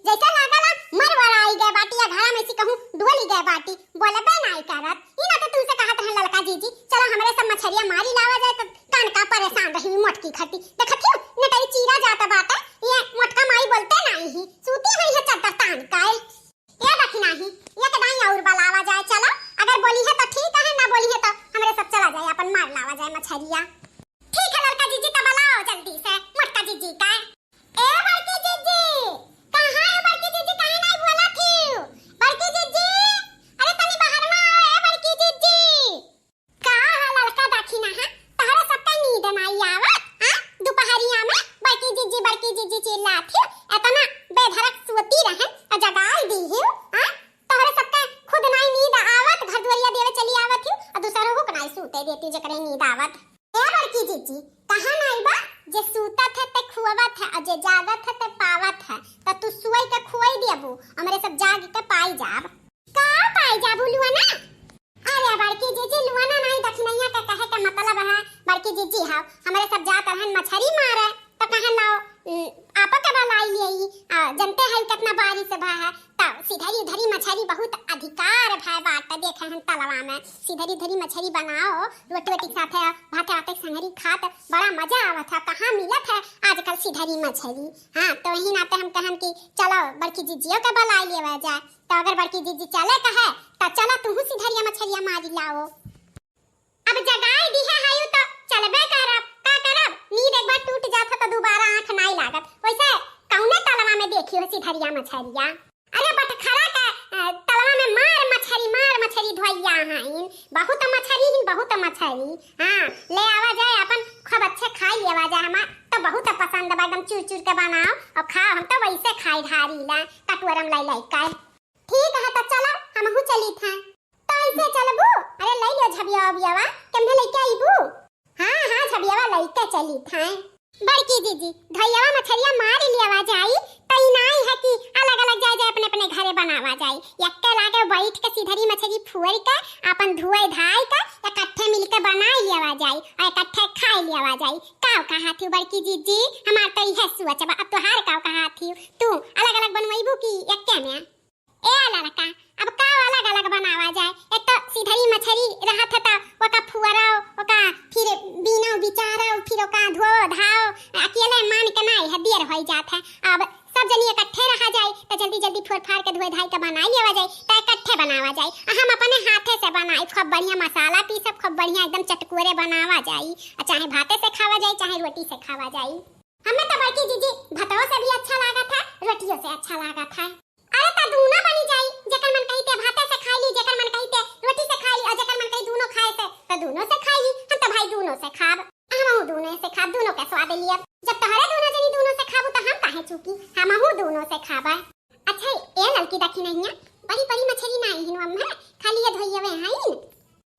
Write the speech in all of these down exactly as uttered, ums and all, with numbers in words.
जैसे लागला मर वराई गए बाटी या घरा में से कहूँ डोली गए बाटी, बोलबे नाई करत। ई ना तो तुमसे कहत रहन ललका जीजी, चलो हमरे सब मछरिया मारी लावा जाए, तो कान का परेशान रही मोटकी खती। देखत हो, नटई चीरा जात बाटे, ये मोटका माई बोलते नाई ही, सूती हुई है चद्दर तान का। ए दखिनाही, एक दाई और बलावा जाए, चलो, अगर बोली है तो ठीक है, ना बोली है तो हमरे सब चला जाए, अपन मार लावा जाए मछरिया। ठीक है ललका जीजी, तो बलाओ जल्दी से मोटका जीजी का। ए बड़की जीजी, कहाँ है बड़की जीजी, काहे नाई बोलत हियो? बड़की जीजी, अरे तनी बाहर में आओ, ए बड़की जीजी। का है ललका दखिनाहा, तहरे सबका नींद नाई आवत, हाँ? दोपहरिया में बड़की जीजी, बड़की जीजी चिल्लात हियो, इतना बेधड़क सोती रहन, और जगाई दी हियो, हाँ? तहरे सबका खुद नाई नींद आवत, घर दुआरिया देवे चली आवत हियो, और दूसरा हुक नाई सूते देती जेकरे नींद आवत। ए बड़की जीजी, कहाँ नाई बा? जे सूतत है ते खुआवत है, और जे जागत है ते पावत है। त तू सुअई के खुआई दियबू, हमरे सब जाग के पाई जाब। का पाई जाबू लुआना? अरे बड़की जीजी, लुआना नाई दखिनैया के कहे के मतलब है, बड़की जीजी हाव, हमरे सब जात रहन मछरी मारे, तो कहन लाओ, उम, आपो के बलाई लेई, आ, जनते है कितना बारिश भा है, तो सिधरी उधरी मछरी बहुत अधिकार भा बाटे, देखे हम तलवा में, सिधरी उधरी मछरी बनाओ, रोटी वोटी के साथे, भाते आते संगरी खात, बड़ा मजा आवत है, कहाँ मिलत है आजकल सिधरी मछरी। हाँ, तो वही नाते हम कहन कि चलो बड़की जीजियो के बलाई लेवा जाए, तो अगर बड़की जीजी चले कहे, तो चलो तुहू सिधरिया मछरिया मारी लाओ। अब जगाई दिहे हयू तो चलबे करब, का करब? नींद एक बार टूट जात है तो दोबारा आँख नाई लागत। वैसे कौने तलवा में देखी हो सिधरिया मछरिया? अरे बटखरा के, अ, तलवा में मार मछरी, मार मछरी धोइया हईन। बहुत मछरी हिन, बहुत मछरी। हाँ, ले आवा जाए, अपन खूब अच्छे खाई लेवा जाए। हमार तो बहुत पसंद बा, एकदम चूर चूर के बनाओ और खाओ। हम तो वैसे खाई ढारी ला, कटोरम लाई लाई के। ठीक है, तो चलो, हमहू चली था। तो ऐसे चलबू? अरे, लई लियो झबिया उबियावा, केमने लइके अइबू? हाँ, हाँ, झबियावा लइके चली थाए। बड़की जीजी, धोइयावा मछरिया मार लियावा जाई, तो ई नाई है कि अलग-अलग जाए, जाए अपने, अपने घरे बनावा जाई। यक्के लागे बैठ के सिधरी मछरी फुअर के, अपन धुए धाई के, इकट्ठे मिलके बनाई लियावा जाई, और इकट्ठे खाई लियावा जाई। काव कहा थी बड़की जीजी, हमार तो इहे सोच बा, अब तोहार काव कहा थी? तू अलग-अलग बनवैबू कि यक्के में? ए ललका, अब का अलग-अलग बनावा जाए? एक तो सिधरी मछरी रहत है त ओका फुअराओ, ओका फिर बीनो बिचारो, फिर ओका धो धाओ, अकेले मान के नाई है, देर होई जात है। अब सब जनी इकट्ठे रहा जाए त जल्दी जल्दी फोर फार के धोए धाई के बनाई लेवा जाए, त इकट्ठे बनावा जाए। आ हम अपने हाथे से बनाई, खूब बढ़िया मसाला पीसब, खूब बढ़िया एकदम चटकोरे बनावा जाए, आ चाहे भाते से खावा जाए, चाहे रोटी से खावा जाए। हमें तो बड़की जीजी भतवा से भी अच्छा लागत है, रोटियों से अच्छा लागत है। अरे त दूनो बनी जाई, जेकर मन कही ते भाते से खाई ली, जेकर मन कही ते रोटी से खाई ली, और जेकर मन कही दूनो खाए से, त दूनो से खाई ली। हम त भाई दूनो से खाब, हमहू दूनो से खाब, दूनो के स्वाद लियब। जब तोहरे दूनो जनी दूनो से खाबू त हम काहे चूकी, हमहू दूनो से खाबा। अच्छा ए ललकी दखिनैया, बड़ी बड़ी मछरी नाई हिन अम्मा, खाली ये धोइयवे हईन।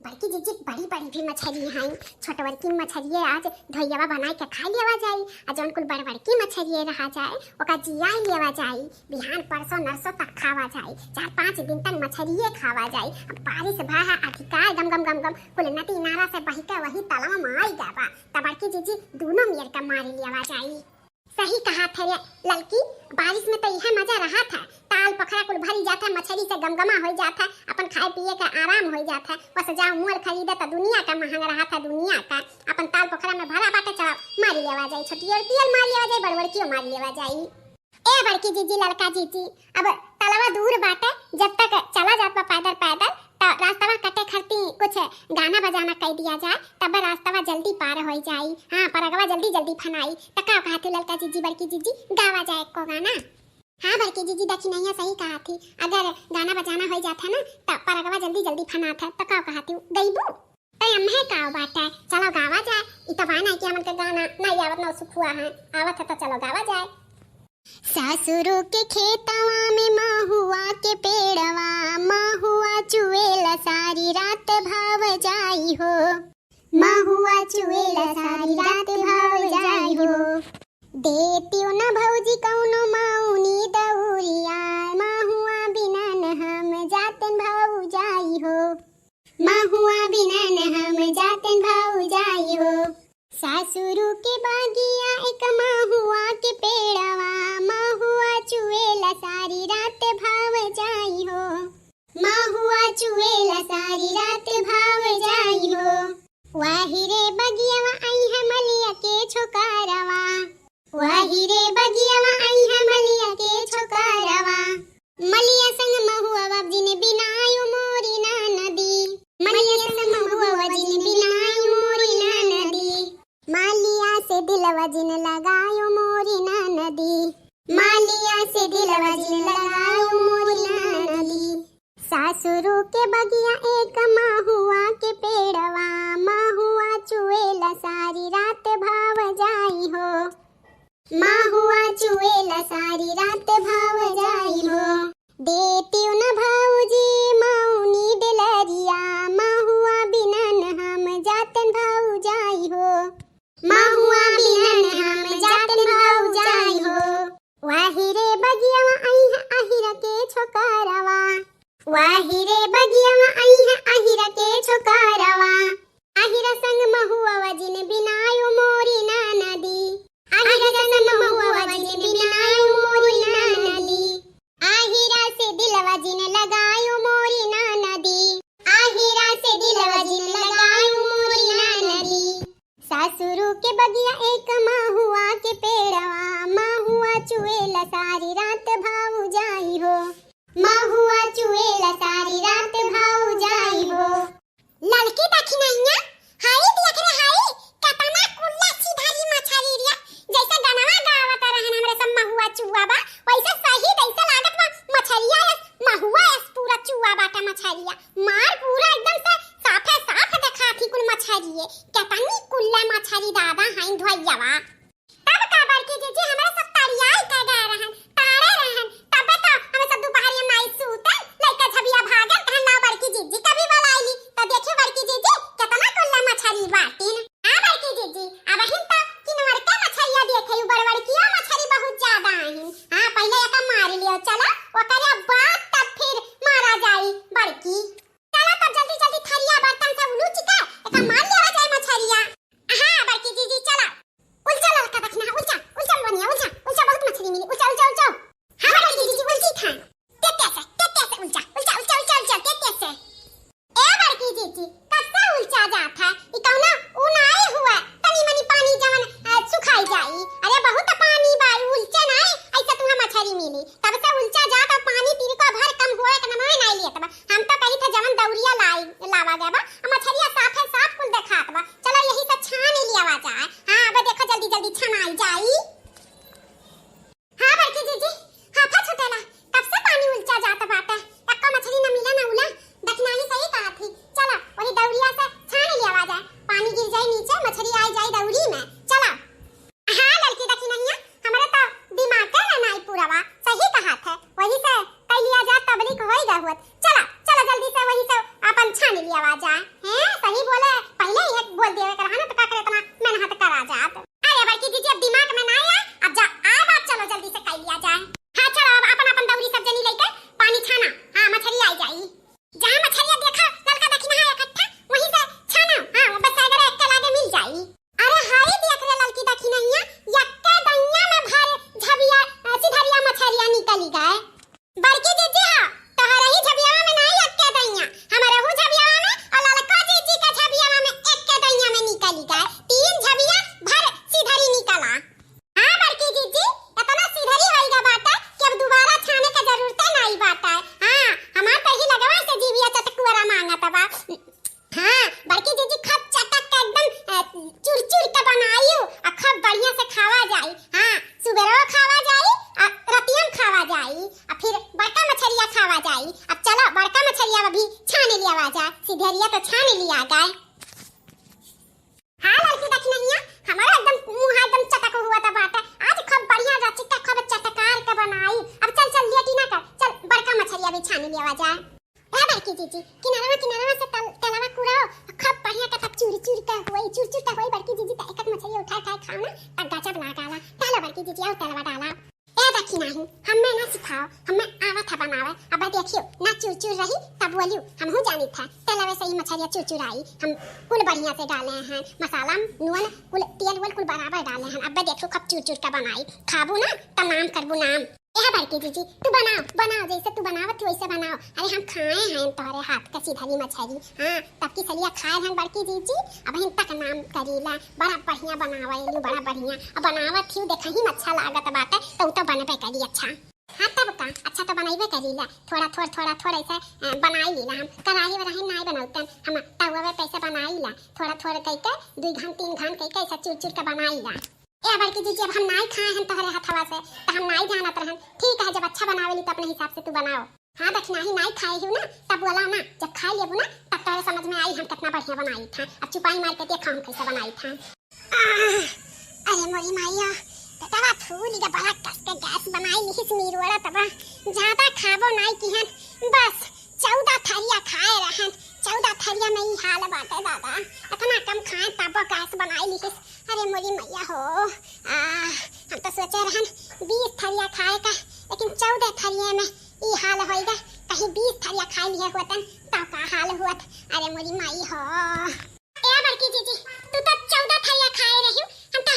बड़की जीजी, बड़ी बड़ी भी मछरी हईं, छोटवरकी मछरिये आज धोइयवा बनाई के खाई लेवा जाई, आ जौन कुल बड़वरकी मछरिये रहा जाए, ओका जियाई लेवा जाई। बिहान परसों नरसों तक खावा जाई, चार पाँच दिन तक मछरिये खावा जाई। अब बारिश भा है अधिकार गम गम गम गम, कुल नदी नारा से बही के वही तलवा में आई गवा, त बड़की जीजी दूनो मेर के मारी लेवा जाई। सही कहा थे रे ललकी, बारिश में तो इहे मजा रहा था, ताल पोखरा कुल भरी जात है, मछरी से गमगमा होई जात है, अपन खाए पिए का आराम होई जात है। बस जाओ मोल खरीदे तो दुनिया का महंग रहा था, दुनिया का। अपन ताल पोखरा में भरा बाटे, चलो मारी लेवा जाई, छोटी और पियल मारी लेवा जाई, बड़वड़कियो मारी लेवा जाई। ए बड़की जीजी, ललका जीजी, अब तलवा दूर बाटे, जब तक चला जात बा पैदल पैदल, त रास्तवा कटे खरती कुछ गाना बजाना कई दिया जाए, तब रास्तवा जल्दी पार होई जाई। हाँ, परगवा जल्दी जल्दी फनाई। त का कहा थी ललका जीजी, बड़की जीजी, गावा जाए एको गाना? हाँ बड़की जीजी, दखिनैया सही कहा थी, अगर गाना बजाना होई जात है ना, त परगवा जल्दी जल्दी फनात है। त का कहा थी, गईबू? त अम्हे का बात है, चलो गावा जाए। इ त बा ना कि हमन के गाना नहीं आवत, नौसुखुआ है, आवत है त चलो गावा जाए। सासुरो के खेतवा में महुआ के पेड़वा, महुआ चुएला सारी रात भाव जाई हो। महुआ चुएला सारी रात भाव जाई हो। देतियो न भौजी कौनो माउनी दौरिया, महुआ बिना न हम जातन भाव जाई हो। महुआ बिना न हम जातन भाव जाई हो। सासुरु के बागिया एक महुआ के पेड़वा, महुआ चुएला रात भाव जाई हो। महुआ चुएला सारी रात भाव जाई हो। वाही रे बगियवा अइहे मलिया के छोकरवा। वाही रे बगियवा अइहे मलिया के छोकरवा। मलिया संग महुआ जिन बिनायो मोरी ननदी। मलिया संग महुआ जिन बिनायो मोरी ननदी। मालिया से दिलवा जिन लगायो मोरी ननदी। मालिया से दिलवा जिन लगायो मोरी ननदी। सासुरु के बगिया एक महुआ के पेड़वा, महुआ चुएला सारी रात भाव जाई हो। महुआ चुएला सारी रात भाव जाई हो। देतिउ न भौजी मौनी डेलरिया, महुआ बिनन हम जातन भौजाई हो। महुआ बिनन हम जातन भौजाई हो। वाही रे बगियवा अइहे अहिरा के छोकरवा। वाही रे बगियवा अइहे अहिरा के छोकरवा। अहिरा संग महुआ जिन बिनायो मोरी ननदी। अहिरा संग महुआ जिन बिनायो मोरी ननदी। आहिरा से दिलवा जिन लगायो मोरी ननदी। आहिरा से दिलवा जिन लगायो मोरी ननदी। सासुरु के बगिया एक महुआ के पेड़वा, महुआ चुएला सारी रात भाव जाई हो। महुआ चुएला सारी रात भाव जाई हो। ललकी दखिनहिया, हाय देख रे हाय, केतना कुल्ला सिधरी मछरी रिया। जैसे गनवा गावत रहन हमरे सब महुआ चुआ बा, वैसे सही जैसे लागत बा मछरिया यस, महुआ यस पूरा चुआ बाटे मछरिया। मार पूरा एकदम से साफे साफ देखात ही कुल मछरिये। केतनी कुल्ला मछरी दादा हईं धोइयावा। तब का बड़की जीजी, हमरे सब तरियाई के गए रहन, तारे रहन, तबे तो हमें सब दोपहरिया में आई सूतन, लइका झबिया भागल, कहन लाओ बड़की जीजी कभी बोलाइली, तो देखियो बड़की जीजी, केतना कुल्ला मछरी बाटिन। हाँ बड़की जीजी, अबहिन तो किनवर के मछरिया देखे, उ बड़बड़किया मछरी बहुत ज्यादा आहिन। हाँ, पहिले एका मार लियो, चला, ओकरे बाद तब फिर मारा जाई बड़की। चला तब जल्दी जल्दी थरिया बर्तन से उलूच के एका मार लेवा जाए मछरिया। हाँ बड़की जीजी, चला। उलचा ललका दखिना, उलचा, उलचा बनिया, उलचा, उलचा बहुत मछरी मिली, उलचा, उलचा, उलचा। हाँ बड़की जीजी, उलची था। तेते से, तेते से उलचा, उलचा, उलचा, उलचा, उलचा, तेते से। ए बड़की जीजी, कब से उलचा जात है? ई कौनो ऊ नाई हुआ, तनी मनी पानी जवन, अ, सुखाई जाई। अरे बहुत पानी बा, उलचे नाई, ऐसे तुहा मछरी मिली। तब से उलचा जात और पानी तिनका भर कम हुआ, एक नमवे नाई लियत बा। हम तो कही था जवन दौरिया लाई, लावा गया बा, मछरिया साफे साफ कुल देखात बा। चलो यही से छान लियावा जाए। हाँ, अब देखो जल्दी जल्दी छनाई जाई। हाँ बड़की जीजी, हाफा छुटेला, कब से पानी उलचा जात बाटे, एक्को मछरी न मिले न उला, दखिनाही सही कहत ही। चला, वही दौरिया से छान लियावा जाए, पानी गिर जाए नीचे, मछरी आई जाए दौरी में। चला। हाँ ललकी दखिनहिया, हमरे तो दिमाग के ना नाई पूरा बा, सही कहत है, वही से कई लिया जाए तबलीक होई गए होत। चला, चला जल्दी से वही से अपन छान लियावा जाए। हैं, सही बोले, पहिले ही एक बोल देवे के रहा ना, तो का करे इतना मेहनत करा जात। अरे बड़की जीजी, अब दिमाग में ना आया, अब जा, आए बात, चलो जल्दी से कर लिया जाए। हाँ चलो, अब अपन अपन दौरी सब जनी लेके पानी छाना। हाँ, मछरी आई जाई। जहाँ मछरिया देखा, ललका दखिना है इकट्ठा, वहीं से छाना। हाँ, वो बस अगर एक के लागे मिल जाई। अरे हाय देख रे ललकी दखिनहिया, यक्के दहिया में भर झबिया, अ, सिधरिया मछरिया निकली गए। बड़की जीजी हाँ, तोहरे ही झबियावा में नाई अक्के दइया, हमरे हु झबियावा में और ललका जीजी का झबियावा में एक्के दइया में निकली गए। तीन झबिया भर सिधरी निकला। हाँ बड़की जीजी, इतना सिधरी होइगा बाटे कि अब दोबारा छाने के जरूरते नाई बाटे। हाँ, हमार तो ही लगवा से जीविया चटकुआरा मांगत बा। हाँ, बड़की जीजी खूब चटक के एकदम, अ, चुर चुर के बनायु, आ खूब बढ़िया से खावा जाई। हाँ, सुबेरवा खावा जाई, आ रतिया में खावा जाई, आ फिर बड़का मछरिया खावा जाई। अब चलो, बड़का मछरिया अभी छान लियावा जाए, सिधरिया तो छान लिया गए। हाँ, ललकी दखिनहिया, हमारा एकदम मुँह एकदम चटक हुआ था बाटे। आज खूब बढ़िया रचिका खूब चटकार के बनाई। अब चल, चल, लेटी ना कर, चल, बड़का मछरिया भी छान लियावा जाए। ए बड़की जीजी, किनारवा किनारवा से तल, तलवा कुड़ाओ, खूब बढ़िया के तब चूरी चूरी के होई, चूरी चूरी के होई बड़की जीजी, त एक एक मछली उठाए उठाए खाओ ना, तब गजब लागाला। डालो बड़की जीजी, आओ तलवा डाला। ए दखिनही, हमें ना सिखाओ, हमें आवत है बनावे। अब देखियो, ना चूर चूर रही, तब बोलियो, हमहू जानी था, तलवे से ही मछलिया चूर चूर आई। हम कुल बढ़िया से डाले हैं, मसाला, नून, कुल तेल वेल कुल बराबर डाले हैं। अब देखियो, खूब चूर चूर के बनाई, खाबू ना, तब नाम करबू नाम। ए बड़की जीजी, तू बनाओ, बनाओ, जैसे तू बनावत ही वैसे बनाओ। अरे हम खाए हैं तोहरे हाथ का सिधरी मछरी। हाँ, तब की सलिया खाए हैं बड़की जीजी, अबहिन तक नाम करीला, बड़ा बढ़िया बनावेलू, बड़ा बढ़िया। अब बनावत ही देखही में अच्छा लागत बाटे, तो उ तो बनबे करी अच्छा। हाँ तब का, अच्छा तो बनैबे करीला, थोड़ा थोड़, थोड़ा थोड़ ऐसे, अ, बनाई लीला हम। कढ़ाई वढ़ाई नाई बनौतन, हम तवा पे ऐसे बनाई ला, थोड़ा थोड़ कइके, दुई घन तीन घन कइके ऐसे चुर चुर के बनाई ला। ए बड़की जीजी, अब हम नाई खाए हन तोहरे हथवा से, त हम नाई जानत रहन। ठीक है, जब अच्छा बनावेली त अपने हिसाब से तू बनाओ। हाँ, दखिनाही नाई खाए हूँ ना, तब बोला ना, जब खाए लेबू ना, तब तोहरे समझ में आई हम कितना बढ़िया बनाई था। अब चुपाई मार के देखा हम कैसे बनाई था। आह, अरे मोरी माइया, पेटवा फूल गया, बड़ा कस के गैस बनाई लिहिस मीरुआड़ा तबा। ज्यादा खाबो नाई किहन, बस चौदह थरिया खाए रहन, चौदह थरिया में ई हाल बाटे दादा। इतना कम खाए तबो गैस बनाई लिहिस। अरे मोरी मैया हो, आ, हम तो सोचे रहन बीस थरिया खाए का, लेकिन चौदह थरिया में ई हाल होइगा। कहीं बीस थरिया खाए लिए होतन तो का हाल होत। अरे मोरी माई हो। ए बड़की जीजी, तू तो चौदह थरिया खाए रही, हम तो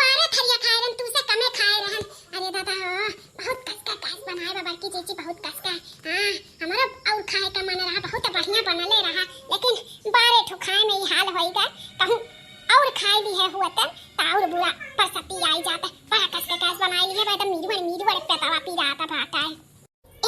बारह थरिया खाए रहन, तू से कमे खाए रहन। अरे दादा हो, बहुत कस का गैस बनाए बा बड़की जीजी, बहुत कस का। हाँ, हमारा और खाए का मन रहा, बहुत बढ़िया बनले रहा, लेकिन बारह ठो खाए में ई हाल होइगा। कहूँ और खाए लिए होतन त और बुरा परसती आई जात। बड़ा कस का गैस बनाए लिए बा, एकदम मीरुआड़ मीरुआड़ पेटवा पिरात बाटे।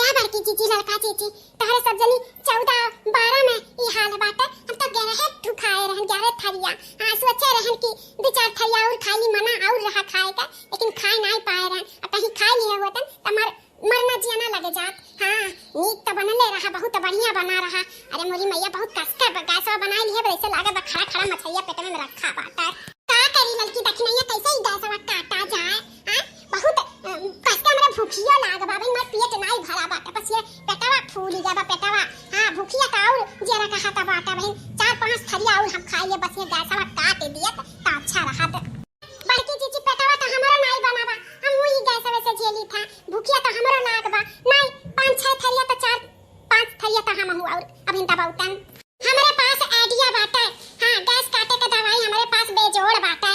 ए बड़की जीजी, ललका जीजी, तोहरे सब जनी चौदह बारह में ई हाल बाटे। हम तो ग्यारह ठो खाए रहन, ग्यारह थरिया। हाँ, सोचे रहन कि दो चार थरिया और खाई ली, मना और रहा खाए का, लेकिन खाए नाई पाए रहन। अब कहीं खाए लिए होतन त मर, मरना जियना लगे जात। हाँ, नीक तो बनले रहा, बहुत बढ़िया बना रहा। अरे मोरी मैया, बहुत कस के ब-, गैसवा बनाए लिए बा, ऐसे लागत बा खड़ा खड़ा मछलिया पेटवे में रखा बाटे। का करी ललकी दखिनैया, कैसे ई गैसवा काटा जाए? हाँ, बहुत, अ, कस के हमरा भूखियो लाग बा, अबहिन हमार पेट नाई भरा बाटे, बस ये पेटवा फूल गया बा पेटवा। हाँ, भूखिया का और जरा कहा था बाटे, अबहिन चार पांच थरिया और हम खाई ले, बस ये गैसवा काट दिए त, त अच्छा रहा। बड़की जीजी, पेटवा तो हमरो नाई बना बा, हम ई गैसवे से झेली था, भूखिया तो हमरो लाग बा, नाई पांच छह थरिया तो चार पांच थरिया तो हम हूँ और अबहिन दबाउतन। हमरे पास idea बाटे। हाँ, गैस काटे के दवाई हमरे पास बेजोड़ बाटे।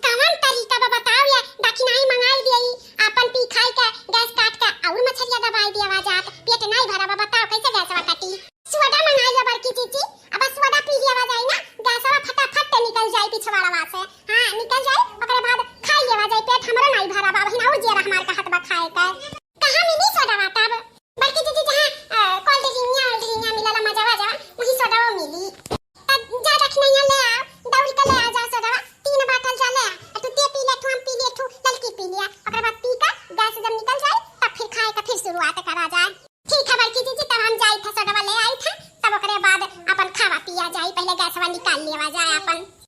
कवन तरीका बा बताओ या दखिनाई मंगाई दिए, आपन पी खाई के गैस काट के और मछरिया दबाई दिया जात। पेट नाई भरा बा, बताओ कैसे गैसवा कटी? सोडा मंगाई लो बड़की जीजी, अब सोडा पी लिया जाई ना, गैसवा फटाफट निकल जाई पिछवाड़वा से। हाँ, निकल जाई, ओकरे बाद खाई लिया जाई, पेट हमरो नाई भरा बा, अबहिन और जियरा हमार कहत बा खाए के। कहाँ मिली सोडवा तब? बड़की जीजी, जहाँ, अ, कोल्ड ड्रिंकिया, ओल्ड ड्रिंकिया मिलेला, मजा वाजा, वही सोडवा मिली। तब जा दखिनैया ले आ, दौड़ के ले आ जा सोडवा, तीन बाटल जा ले आ, आ तू ते पी ले, ठू हम पी ले, ठू ललकी पी लिया, ओकरे बाद पी के गैस जब निकल जाए, तब फिर खाए के फिर शुरुआत करा जाए। ठीक है बड़की जीजी, तब हम जाई था, सोडवा ले आई था, तब ओकरे बाद अपन खावा पिया जाए, पहले गैसवा निकाल लेवा जाए अपन।